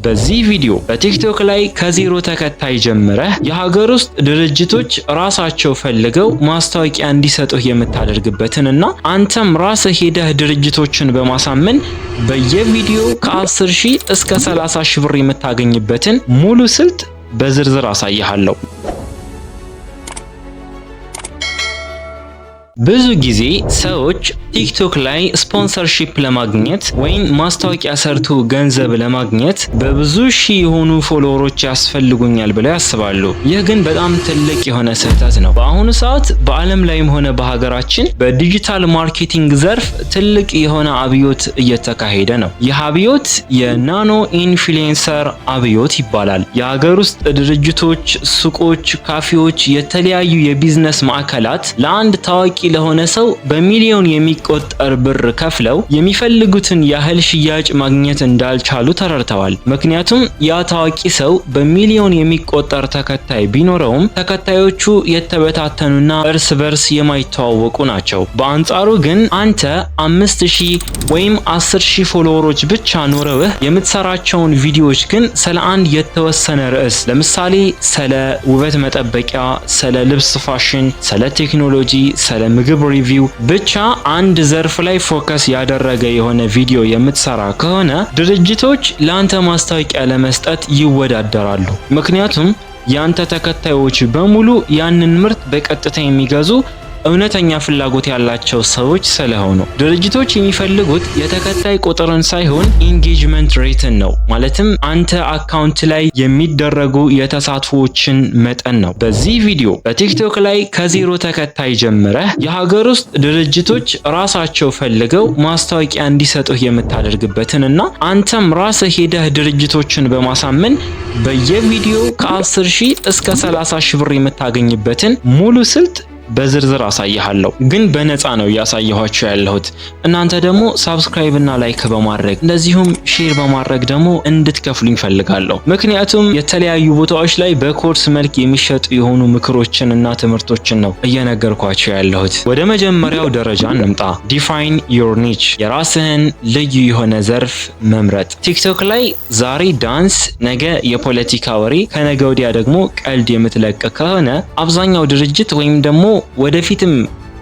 በዚህ ቪዲዮ በቲክቶክ ላይ ከዜሮ ተከታይ ጀምረህ የሀገር ውስጥ ድርጅቶች ራሳቸው ፈልገው ማስታወቂያ እንዲሰጡህ የምታደርግበትን እና አንተም ራስህ ሄደህ ድርጅቶችን በማሳመን በየቪዲዮ ከ10 ሺህ እስከ 30 ሺህ ብር የምታገኝበትን ሙሉ ስልት በዝርዝር አሳይሃለሁ። ብዙ ጊዜ ሰዎች ቲክቶክ ላይ sponsorship ለማግኘት ወይም ማስታወቂያ ሰርቶ ገንዘብ ለማግኘት በብዙ ሺህ የሆኑ follower ኦች ያስፈልጉኛል ብለው ያስባሉ። ይህ ግን በጣም ትልቅ የሆነ ስህተት ነው። በአሁኑ ሰዓት በዓለም ላይም ሆነ በሀገራችን በ digital marketing ዘርፍ ትልቅ የሆነ አብዮት እየተካሄደ ነው። ይህ አብዮት የ nano influencer አብዮት ይባላል። የሀገር ውስጥ ድርጅቶች፣ ሱቆች፣ ካፌዎች፣ የተለያዩ የቢዝነስ ማዕከላት ለአንድ ታዋቂ ለሆነ ሰው በሚሊዮን የሚቆጠር ብር ከፍለው የሚፈልጉትን ያህል ሽያጭ ማግኘት እንዳልቻሉ ተረድተዋል። ምክንያቱም ያ ታዋቂ ሰው በሚሊዮን የሚቆጠር ተከታይ ቢኖረውም ተከታዮቹ የተበታተኑና እርስ በርስ የማይተዋወቁ ናቸው። በአንጻሩ ግን አንተ 5,000 ወይም 10,000 follower ኦች ብቻ ኖረውህ የምትሰራቸውን ቪዲዮዎች ግን ስለ አንድ የተወሰነ ርዕስ፣ ለምሳሌ ስለ ውበት መጠበቂያ፣ ስለ ልብስ ፋሽን፣ ስለ ቴክኖሎጂ፣ ስለ ምግብ review፣ ብቻ አንድ ዘርፍ ላይ focus ያደረገ የሆነ ቪዲዮ የምትሰራ ከሆነ ድርጅቶች ለአንተ ማስታወቂያ ለመስጠት ይወዳደራሉ። ምክንያቱም ያንተ ተከታዮች በሙሉ ያንን ምርት በቀጥታ የሚገዙ፣ እውነተኛ ፍላጎት ያላቸው ሰዎች ስለሆኑ። ድርጅቶች የሚፈልጉት የተከታይ ቁጥርን ሳይሆን engagement rate ን ነው። ማለትም አንተ account ላይ የሚደረጉ የተሳትፎዎችን መጠን ነው። በዚህ ቪዲዮ በቲክቶክ ላይ ከዜሮ ተከታይ ጀምረህ የሀገር ውስጥ ድርጅቶች ራሳቸው ፈልገው ማስታወቂያ እንዲሰጡህ የምታደርግበትን እና አንተም ራስህ ሄደህ ድርጅቶችን በማሳመን በየቪዲዮ ከ10 ሺህ እስከ 30 ሺህ ብር የምታገኝበትን ሙሉ ስልት በዝርዝር አሳይሃለሁ። ግን በነፃ ነው እያሳየኋችሁ ያለሁት። እናንተ ደግሞ subscribe እና like በማድረግ እንደዚሁም share በማድረግ ደግሞ እንድትከፍሉኝ ፈልጋለሁ። ምክንያቱም የተለያዩ ቦታዎች ላይ በኮርስ መልክ የሚሸጡ የሆኑ ምክሮችን እና ትምህርቶችን ነው እየነገርኳችሁ ያለሁት። ወደ መጀመሪያው ደረጃ እንምጣ። Define your niche፣ የራስህን ልዩ የሆነ ዘርፍ መምረጥ። ቲክቶክ ላይ ዛሬ ዳንስ፣ ነገ የፖለቲካ ወሬ፣ ከነገ ወዲያ ደግሞ ቀልድ የምትለቅ ከሆነ አብዛኛው ድርጅት ወይም ደግሞ ወደፊትም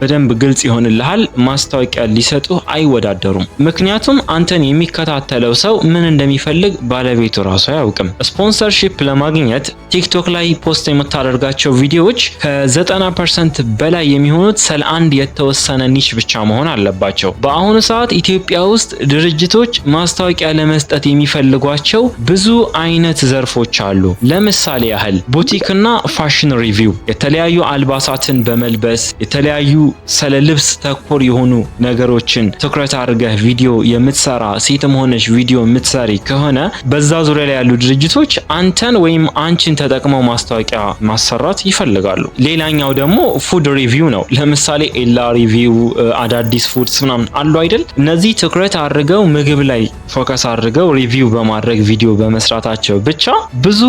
በደንብ ግልጽ ይሆንልሃል፣ ማስታወቂያ ሊሰጡህ አይወዳደሩም። ምክንያቱም አንተን የሚከታተለው ሰው ምን እንደሚፈልግ ባለቤቱ ራሱ አያውቅም። Sponsorship ለማግኘት ቲክቶክ ላይ post የምታደርጋቸው ቪዲዮዎች ከ90% በላይ የሚሆኑት ስለ አንድ የተወሰነ niche ብቻ መሆን አለባቸው። በአሁኑ ሰዓት ኢትዮጵያ ውስጥ ድርጅቶች ማስታወቂያ ለመስጠት የሚፈልጓቸው ብዙ አይነት ዘርፎች አሉ። ለምሳሌ ያህል ቡቲክ እና fashion review፣ የተለያዩ አልባሳትን በመልበስ የተለያዩ ስለ ልብስ ተኮር የሆኑ ነገሮችን ትኩረት አድርገህ ቪዲዮ የምትሰራ ሴትም ሆነች ቪዲዮ የምትሰሪ ከሆነ በዛ ዙሪያ ላይ ያሉ ድርጅቶች አንተን ወይም አንቺን ተጠቅመው ማስታወቂያ ማሰራት ይፈልጋሉ። ሌላኛው ደግሞ food review ነው። ለምሳሌ ኤላ review፣ አዳዲስ foods ምናምን አሉ አይደል? እነዚህ ትኩረት አድርገው ምግብ ላይ focus አድርገው review በማድረግ ቪዲዮ በመስራታቸው ብቻ ብዙ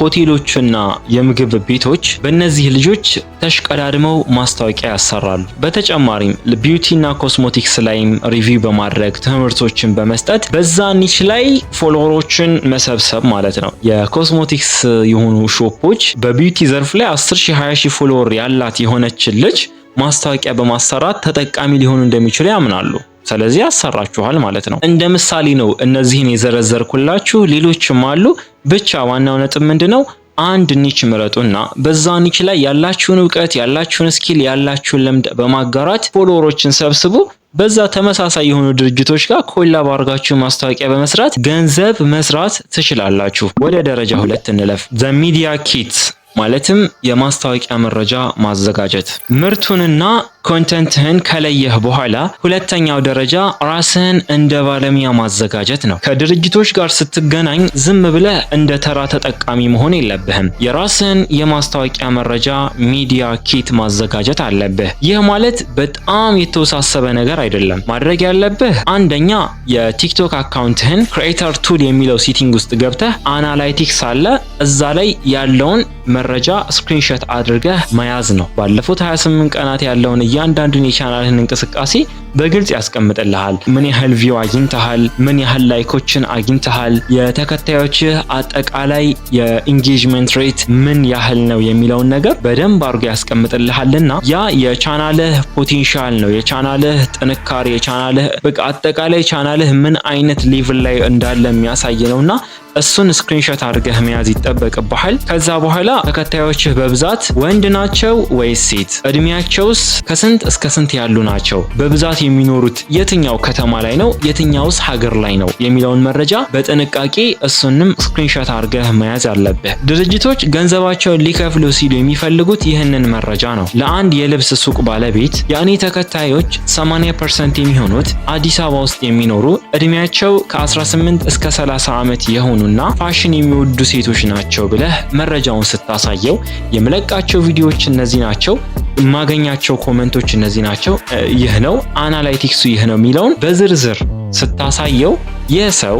ሆቴሎችና የምግብ ቤቶች በእነዚህ ልጆች ተሽቀዳድመው ማስታወቂያ ያሰራሉ። በተጨማሪም beauty እና ኮስሞቲክስ ላይም review በማድረግ ትምህርቶችን በመስጠት በዛ niche ላይ follower ኦችን መሰብሰብ ማለት ነው። የኮስሞቲክስ የሆኑ shop ኦች በ beauty ዘርፍ ላይ 10 ሺህ፣ 20 ሺህ follower ያላት የሆነችን ልጅ ማስታወቂያ በማሰራት ተጠቃሚ ሊሆኑ እንደሚችሉ ያምናሉ። ስለዚህ ያሰራችኋል ማለት ነው። እንደ ምሳሌ ነው እነዚህን የዘረዘርኩላችሁ፣ ሌሎችም አሉ። ብቻ ዋናው ነጥብ ምንድነው? አንድ niche ምረጡና በዛ niche ላይ ያላችሁን እውቀት፣ ያላችሁን skill፣ ያላችሁን ልምድ በማጋራት follower ኦችን ሰብስቡ። በዛ ተመሳሳይ የሆኑ ድርጅቶች ጋር collab አድርጋችሁ ማስታወቂያ በመስራት ገንዘብ መስራት ትችላላችሁ። ወደ ደረጃ 2 እንለፍ። The media kit፣ ማለትም የማስታወቂያ መረጃ ማዘጋጀት። ምርቱንና content ህን ከለየህ በኋላ ሁለተኛው ደረጃ ራስህን እንደ ባለሙያ ማዘጋጀት ነው። ከድርጅቶች ጋር ስትገናኝ ዝም ብለህ እንደ ተራ ተጠቃሚ መሆን የለብህም። የራስህን የማስታወቂያ መረጃ media kit ማዘጋጀት አለብህ። ይህ ማለት በጣም የተወሳሰበ ነገር አይደለም። ማድረግ ያለብህ አንደኛ የቲክቶክ account ህን creator tool የሚለው setting ውስጥ ገብተህ analytics አለ፣ እዛ ላይ ያለውን መረጃ screenshot አድርገህ መያዝ ነው። ባለፉት 28 ቀናት ያለውን እያንዳንዱን የቻናልህን እንቅስቃሴ በግልጽ ያስቀምጥልሃል። ምን ያህል view አግኝተሃል፣ ምን ያህል like ኦችን አግኝተሃል፣ የተከታዮችህ አጠቃላይ የ engagement rate ምን ያህል ነው የሚለውን ነገር በደንብ አድርጎ ያስቀምጥልሃልና ያ የቻናልህ potential ነው፣ የቻናልህ ጥንካሬ፣ የቻናልህ በቃ አጠቃላይ ቻናልህ ምን አይነት level ላይ እንዳለ የሚያሳይ ነውና እሱን screenshot አድርገህ መያዝ ይጠበቅብሃል። ከዛ በኋላ ተከታዮችህ በብዛት ወንድ ናቸው ወይስ ሴት፣ እድሜያቸውስ ከስንት እስከ ስንት ያሉ ናቸው፣ በብዛት የሚኖሩት የትኛው ከተማ ላይ ነው፣ የትኛውስ ሀገር ላይ ነው የሚለውን መረጃ በጥንቃቄ እሱንም screenshot አድርገህ መያዝ አለብህ። ድርጅቶች ገንዘባቸውን ሊከፍሉ ሲሉ የሚፈልጉት ይህንን መረጃ ነው። ለአንድ የልብስ ሱቅ ባለቤት የእኔ ተከታዮች 80% የሚሆኑት አዲስ አበባ ውስጥ የሚኖሩ፣ እድሜያቸው ከ18 እስከ 30 ዓመት የሆኑና ፋሽን የሚወዱ ሴቶች ናቸው ብለህ መረጃውን ስታሳየው፣ የምለቃቸው ቪዲዮዎች እነዚህ ናቸው፣ የማገኛቸው comment ኦች እነዚህ ናቸው፣ ይህ ነው analytics ኡ፣ ይህ ነው የሚለውን በዝርዝር ስታሳየው ይህ ሰው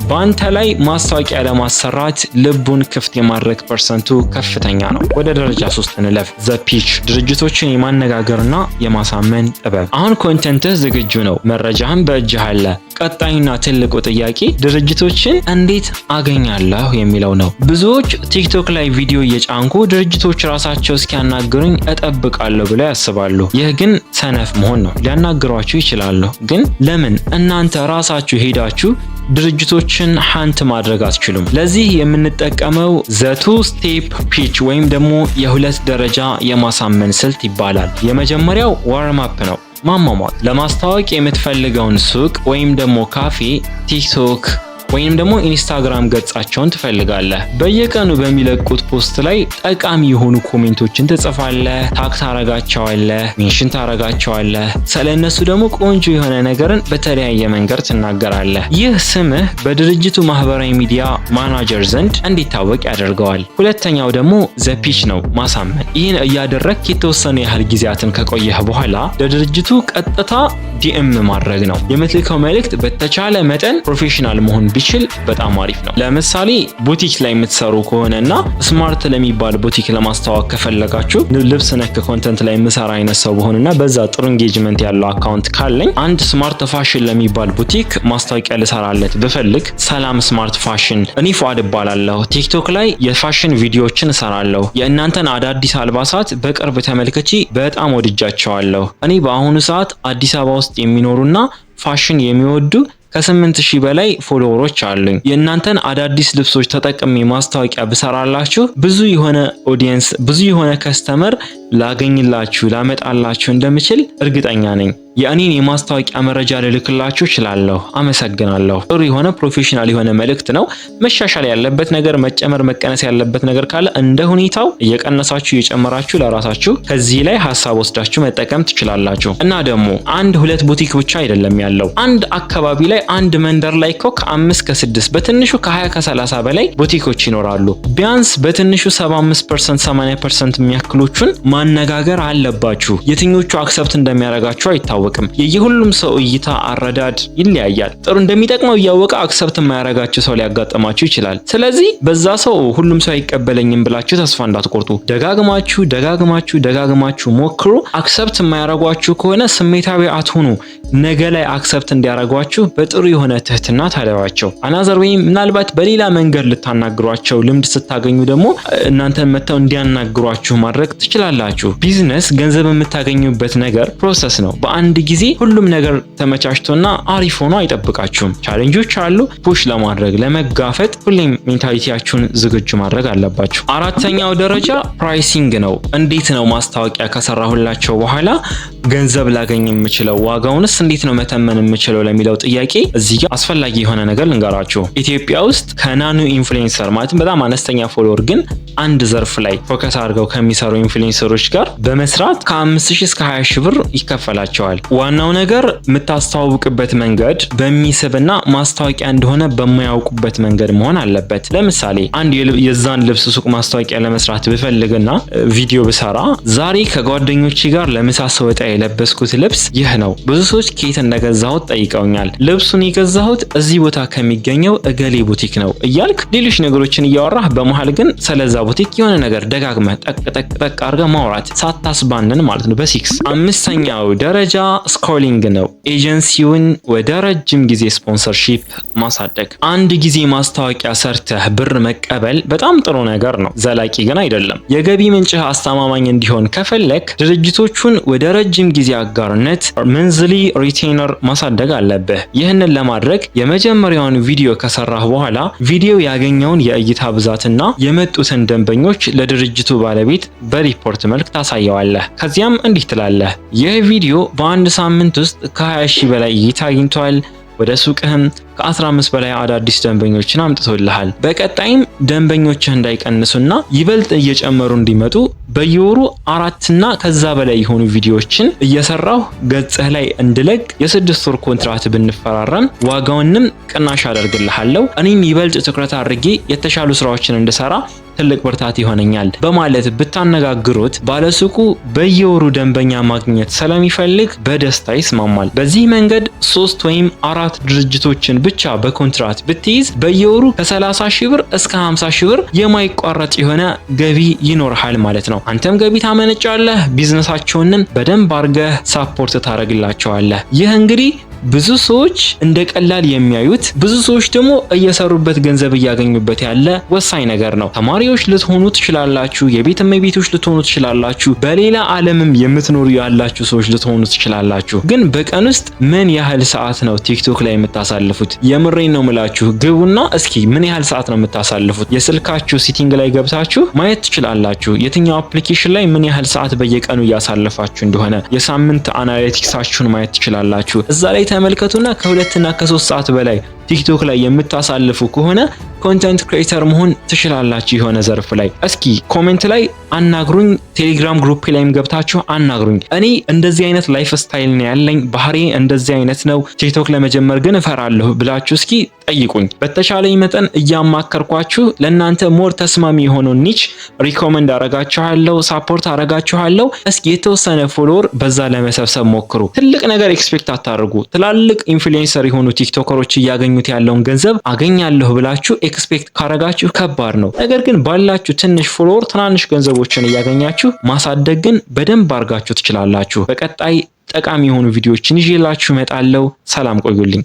በአንተ ላይ ማስታወቂያ ለማሰራት ልቡን ክፍት የማድረግ percent ኡ ከፍተኛ ነው። ወደ ደረጃ 3 እንለፍ። The pitch፣ ድርጅቶችን የማነጋገርና የማሳመን ጥበብ። አሁን content ህ ዝግጁ ነው፣ መረጃህም በእጅህ አለ። ቀጣዩና ትልቁ ጥያቄ ድርጅቶችን እንዴት አገኛለሁ የሚለው ነው። ብዙዎች ቲክቶክ ላይ ቪዲዮ እየጫንኩ ድርጅቶች ራሳቸው እስኪያናግሩኝ እጠብቃለሁ ብለው ያስባሉ። ይህ ግን ሰነፍ መሆን ነው። ሊያናግሯችሁ ይችላሉ፣ ግን ለምን እናንተ ራሳችሁ ሄዳችሁ ድርጅቶችን hunt ማድረግ አትችሉም? ለዚህ የምንጠቀመው the two step pitch ወይም ደግሞ የሁለት ደረጃ የማሳመን ስልት ይባላል። የመጀመሪያው warm up ነው፣ ማሟሟቅ። ለማስተዋወቅ የምትፈልገውን ሱቅ ወይም ደግሞ ካፌ ቲክቶክ ወይም ደግሞ ኢንስታግራም ገጻቸውን ትፈልጋለህ። በየቀኑ በሚለቁት post ላይ ጠቃሚ የሆኑ comment ኦችን ትጽፋለህ፣ tag ታረጋቸዋለህ፣ mention ታረጋቸዋለህ። ስለ እነሱ ደግሞ ቆንጆ የሆነ ነገርን በተለያየ መንገድ ትናገራለህ። ይህ ስምህ በድርጅቱ ማህበራዊ ሚዲያ ማናጀር ዘንድ እንዲታወቅ ያደርገዋል። ሁለተኛው ደግሞ the pitch ነው፣ ማሳመን። ይህን እያደረግክ የተወሰኑ ያህል ጊዜያትን ከቆየህ በኋላ ለድርጅቱ ቀጥታ DM ማድረግ ነው። የምትልከው መልእክት በተቻለ መጠን professional መሆን ቢችል በጣም አሪፍ ነው። ለምሳሌ ቡቲክ ላይ የምትሰሩ ከሆነ እና ስማርት ለሚባል ቡቲክ ለማስተዋወቅ ከፈለጋችሁ፣ ልብስ ነክ content ላይ የምሰራ አይነት ሰው ብሆንና በዛ ጥሩ engagement ያለው account ካለኝ፣ አንድ ስማርት ፋሽን ለሚባል ቡቲክ ማስታወቂያ ልሰራለት ብፈልግ፣ ሰላም ስማርት ፋሽን፣ እኔ ፉአድ እባላለሁ። ቲክቶክ ላይ የፋሽን ቪዲዮዎችን እሰራለሁ። የእናንተን አዳዲስ አልባሳት በቅርብ ተመልክቼ በጣም ወድጃቸዋለሁ። እኔ በአሁኑ ሰዓት አዲስ አበባ ውስጥ የሚኖሩና ፋሽን የሚወዱ ከ8000 በላይ follower ኦች አሉኝ። የእናንተን አዳዲስ ልብሶች ተጠቅሜ ማስታወቂያ ብሰራላችሁ ብዙ የሆነ audience፣ ብዙ የሆነ customer ላገኝላችሁ፣ ላመጣላችሁ እንደምችል እርግጠኛ ነኝ። የእኔን የማስታወቂያ መረጃ ልልክላችሁ እችላለሁ። አመሰግናለሁ። ጥሩ የሆነ professional የሆነ መልእክት ነው። መሻሻል ያለበት ነገር፣ መጨመር መቀነስ ያለበት ነገር ካለ እንደ ሁኔታው እየቀነሳችሁ እየጨመራችሁ ለራሳችሁ ከዚህ ላይ ሀሳብ ወስዳችሁ መጠቀም ትችላላችሁ። እና ደግሞ አንድ ሁለት ቡቲክ ብቻ አይደለም ያለው። አንድ አካባቢ ላይ፣ አንድ መንደር ላይ እኮ ከአምስት ከስድስት፣ በትንሹ ከ20 ከ30 በላይ ቡቲኮች ይኖራሉ። ቢያንስ በትንሹ 75%፣ 80% የሚያክሎቹን ማነጋገር አለባችሁ። የትኞቹ accept እንደሚያደርጋችሁ አይታወቅም። የየሁሉም ሰው እይታ አረዳድ ይለያያል። ጥሩ እንደሚጠቅመው እያወቀ accept የማያደርጋችሁ ሰው ሊያጋጥማችሁ ይችላል። ስለዚህ በዛ ሰው ሁሉም ሰው አይቀበለኝም ብላችሁ ተስፋ እንዳትቆርጡ። ደጋግማችሁ ደጋግማችሁ ደጋግማችሁ ሞክሩ። Accept የማያደርጓችሁ ከሆነ ስሜታዊ አትሁኑ። ነገ ላይ accept እንዲያደርጓችሁ በጥሩ የሆነ ትህትና ታለዋቸው። Another ወይም ምናልባት በሌላ መንገድ ልታናግሯቸው፣ ልምድ ስታገኙ ደግሞ እናንተን መጥተው እንዲያናግሯችሁ ማድረግ ትችላላችሁ። ቢዝነስ፣ ገንዘብ የምታገኙበት ነገር process ነው። በአንድ ጊዜ ሁሉም ነገር ተመቻችቶና አሪፍ ሆኖ አይጠብቃችሁም። Challenge ኦች አሉ። Push ለማድረግ፣ ለመጋፈጥ ሁሌም mentality ያችሁን ዝግጁ ማድረግ አለባችሁ። አራተኛው ደረጃ pricing ነው። እንዴት ነው ማስታወቂያ ከሰራሁላቸው በኋላ ገንዘብ ላገኝ የምችለው፣ ዋጋውንስ እንዴት ነው መተመን የምችለው ለሚለው ጥያቄ እዚህ ጋር አስፈላጊ የሆነ ነገር ልንገራችሁ። ኢትዮጵያ ውስጥ ከ nano influencer፣ ማለትም በጣም አነስተኛ follower ግን አንድ ዘርፍ ላይ focus አድርገው ከሚሰሩ influencer ኦች ጋር በመስራት ከ5 ሺህ እስከ 20 ሺህ ብር ይከፈላቸዋል። ዋናው ነገር የምታስተዋውቅበት መንገድ በሚስብና ማስታወቂያ እንደሆነ በማያውቁበት መንገድ መሆን አለበት። ለምሳሌ አንድ የዛን ልብስ ሱቅ ማስታወቂያ ለመስራት ብፈልግና ቪዲዮ ብሰራ፣ ዛሬ ከጓደኞቼ ጋር ለምሳ ስወጣ የለበስኩት ልብስ ይህ ነው። ብዙ ሰዎች ከየት እንደገዛሁት ጠይቀውኛል። ልብሱን የገዛሁት እዚህ ቦታ ከሚገኘው እገሌ ቡቲክ ነው እያልክ ሌሎች ነገሮችን እያወራህ በመሀል ግን ስለዛ ቡቲክ የሆነ ነገር ደጋግመህ ጠቅ ጠቅ ጠቅ አድርገህ ማውራት ማውራት ሳታስባንን ማለት ነው በሲክስ። አምስተኛው ደረጃ scaling ነው። ኤጀንሲውን ወደ ረጅም ጊዜ sponsorship ማሳደግ። አንድ ጊዜ ማስታወቂያ ሰርተህ ብር መቀበል በጣም ጥሩ ነገር ነው፣ ዘላቂ ግን አይደለም። የገቢ ምንጭህ አስተማማኝ እንዲሆን ከፈለክ ድርጅቶቹን ወደ ረጅም ጊዜ አጋርነት monthly retainer ማሳደግ አለብህ። ይህንን ለማድረግ የመጀመሪያውን ቪዲዮ ከሰራህ በኋላ ቪዲዮ ያገኘውን የእይታ ብዛትና የመጡትን ደንበኞች ለድርጅቱ ባለቤት በሪፖርት መልክ ታሳየዋለህ። ከዚያም እንዲህ ትላለህ፦ ይህ ቪዲዮ በአንድ ሳምንት ውስጥ ከ20 ሺህ በላይ እይታ አግኝቷል። ወደ ሱቅህም ከ15 በላይ አዳዲስ ደንበኞችን አምጥቶልሃል። በቀጣይም ደንበኞችህ እንዳይቀንሱና ይበልጥ እየጨመሩ እንዲመጡ በየወሩ አራትና ከዛ በላይ የሆኑ ቪዲዮዎችን እየሰራሁ ገጽህ ላይ እንድለቅ የ6 ወር ኮንትራት ብንፈራረም ዋጋውንም ቅናሽ አደርግልሃለሁ። እኔም ይበልጥ ትኩረት አድርጌ የተሻሉ ስራዎችን እንድሰራ ትልቅ ብርታት ይሆነኛል በማለት ብታነጋግሩት ባለሱቁ በየወሩ ደንበኛ ማግኘት ስለሚፈልግ በደስታ ይስማማል። በዚህ መንገድ ሶስት ወይም አራት ድርጅቶችን ብቻ በኮንትራት ብትይዝ በየወሩ ከ30 ሺህ ብር እስከ 50 ሺህ ብር የማይቋረጥ የሆነ ገቢ ይኖርሃል ማለት ነው። አንተም ገቢ ታመነጫለህ፣ ቢዝነሳቸውንም በደንብ አድርገህ support ታደርግላቸዋለህ። ይህ እንግዲህ ብዙ ሰዎች እንደ ቀላል የሚያዩት፣ ብዙ ሰዎች ደግሞ እየሰሩበት ገንዘብ እያገኙበት ያለ ወሳኝ ነገር ነው። ተማሪዎች ልትሆኑ ትችላላችሁ፣ የቤት እመቤቶች ልትሆኑ ትችላላችሁ፣ በሌላ ዓለምም የምትኖሩ ያላችሁ ሰዎች ልትሆኑ ትችላላችሁ። ግን በቀን ውስጥ ምን ያህል ሰዓት ነው ቲክቶክ ላይ የምታሳልፉት? የምሬን ነው ምላችሁ። ግቡና እስኪ ምን ያህል ሰዓት ነው የምታሳልፉት? የስልካችሁ setting ላይ ገብታችሁ ማየት ትችላላችሁ፣ የትኛው application ላይ ምን ያህል ሰዓት በየቀኑ እያሳለፋችሁ እንደሆነ የሳምንት analytics ኣችሁን ማየት ትችላላችሁ። እዛ ላይ ተመልከቱና ከ2ና ከ3 ሰዓት በላይ ቲክቶክ ላይ የምታሳልፉ ከሆነ content creator መሆን ትችላላችሁ የሆነ ዘርፍ ላይ። እስኪ comment ላይ አናግሩኝ። ቴሌግራም group ላይም ገብታችሁ አናግሩኝ። እኔ እንደዚህ አይነት lifestyle ነው ያለኝ፣ ባህሪዬ እንደዚህ አይነት ነው፣ ቲክቶክ ለመጀመር ግን እፈራለሁ ብላችሁ እስኪ ጠይቁኝ። በተቻለኝ መጠን እያማከርኳችሁ ለእናንተ more ተስማሚ የሆነውን niche recommend አረጋችኋለሁ፣ support አረጋችኋለሁ። እስኪ የተወሰነ follower በዛ ለመሰብሰብ ሞክሩ። ትልቅ ነገር expect አታድርጉ። ትላልቅ influencer የሆኑ ቲክቶከሮች እያገኙት ያለውን ገንዘብ አገኛለሁ ብላችሁ expect ካረጋችሁ ከባድ ነው። ነገር ግን ባላችሁ ትንሽ follower ትናንሽ ገንዘቦችን እያገኛችሁ ማሳደግ ግን በደንብ አድርጋችሁ ትችላላችሁ። በቀጣይ ጠቃሚ የሆኑ ቪዲዮዎችን ይዤላችሁ እመጣለሁ። ሰላም ቆዩልኝ።